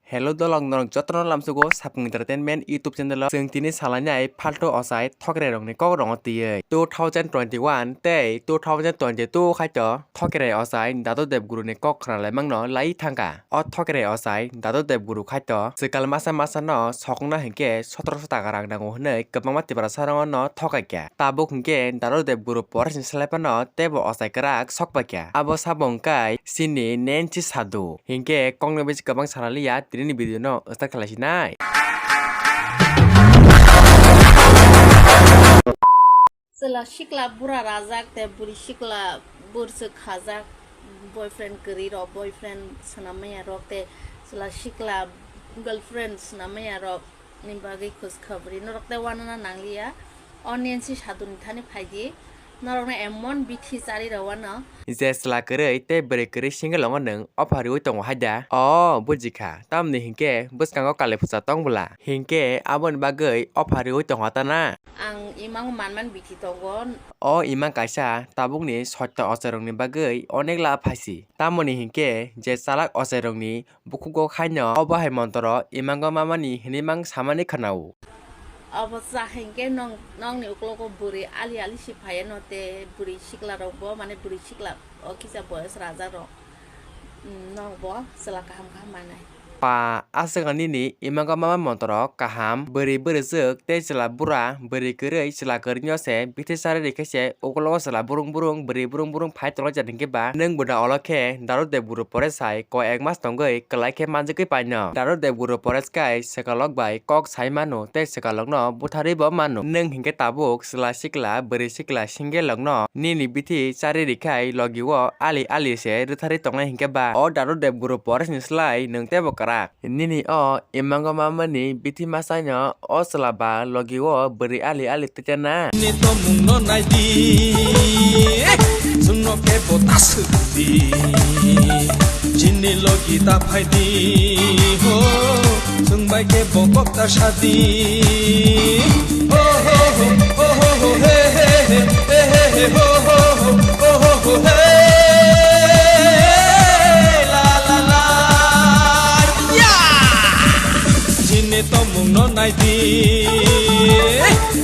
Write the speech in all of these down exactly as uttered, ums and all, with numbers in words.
Hello dolok, norok jotono lamsugo Sapung Entertainment YouTube channel o. Chwng tini salainai phalto ochai thokre rokni kok rongo twiwi. Two thousand twenty-one tei two thousand twenty-two khaito thokre ochai Dadu Dev Guru ni kok khna laimangno lai thangkha. O thokre ochai Dadu Dev Guru khaito swkal masa masa no sokna hinkhe sotoroso taka rang nango hwnwi kwbangma Tiprasa rokno thokaikha. Tabuk hinkhe Dadu Dev Guru Paresh ni slai phano teibo ochai kwrak sokpaikha. Abo sabo wngkha chini Nancy Sadhu. Hinkhe kokno bisi kwbang sana liya, tini ni video no start khlai sinai. Chwla sikla bura rajak tei buri sikla bwrchwk khajak, boyfriend kwrwi rok, boyfriend swnam manya rok tei chwla sikla girlfriend swnam manya rok ni bagwi khus khabri norok tei wanana nangliya. O Nancy Sadhu ni thani phaidi, norokno emon bithi chari rw wano. Je chwla kwrwi tei bwrwi kwrwi single wngo nwng, opha rwi tongo haida? O bujikha, tamni hinkhe bwskango kali phusa tong bwla, hinkhe aboni bagwi opha rwi tongo ta na? Ang imango manman bithi tongo. O imang kaisa tabukni sotto ochairokni bagwi onek la phaisi. Tamoni hinkhe je chalak ochairokni bukhugo khaino obo hai montoro imango mamani hinwi mang samani khwnao. Obo cha hinkhe nong, nongni uklogo bwrwi ali ali si phaiya no tei bwrwi sikla rokbo, mane bwrwi sikla o kisa boyos raja rok, mm, nokbo chwla kaham kaham manai. Pa, aswk nini imango mama montoro kaham, bwrwi bwrwswk tei chwla bura, bwrwi kwrwi chwla kwrwino se bithi chari rikhe se uklogo chwla burung burung, bwrwi burung burung phai tonglaijak hinkhe ba nwng buda olo khe Dadu Dev Guru Paresh hai ko ek mas tongwi kwlai khe manjagwi paino. Dadu Dev Guru Paresh kai swkalok bai kok sai mano tei swkalokno butharwi bo mano. Nwng hinkhe tabuk chwla sikla, bwrwi sikla single rokno nini bithi chari rikhai logi o ali ali se rwtharwi tongnai hinkhe ba o Dadu Dev Guru Paresh ni slai nwng teibo kwrak. Nini o imango mamani bithi masaino o chwla ba logi o bwrwi ali ali twichana. Ni tomung no nai di, chwngno kebo ta swk di, chini logi ta phai di, ho, chwng bai kebo kok ta sa di. Ho, ho, ho, ho, ho, ho, he, he, he, he, he, ho, ho, ho, ho, ho, ho, he, la, la, la, ya. Chini tomung no nai di,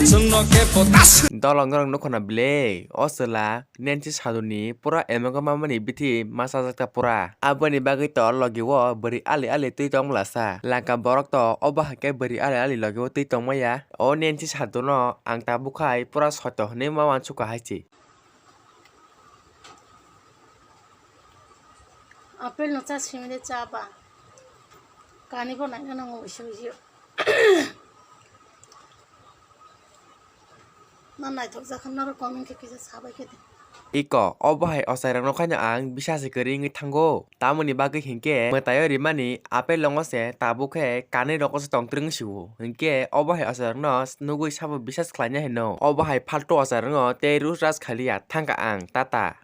chwngno kebo ta swk. Dolong norok nukho na bile, o chwla Nancy Sadhu ni pura emango mamani bithi masa jakta pura. Aboni bagwi to logi o bwrwi ali ali twi tong bwlasa. Langka borok to obo hai khe bwrwi ali ali logi o twi tong maya. O Nancy Sadhu no ang tabuk khai pura sotto hinwi ma uansukha hai se. Apple no cha simi de cha ba. Kani bo nai no nang usi usi. Ma naithok jakha norok comment khe kisa sabai khe de. Iko, obo hai ochairokno khaino ang bisasi kwrwi wngwi thango. Tamoni bagwi hinkhe mwtaio rimani apple longo se tabuk khe kanwi rogo se tongtwrwng sio. Hinkhe obo hai ochairokno nugwi sabo bisas khlaina hino. Obo hai phaltu ochairokno tei rus ras khaliya thangkha ang. Tata.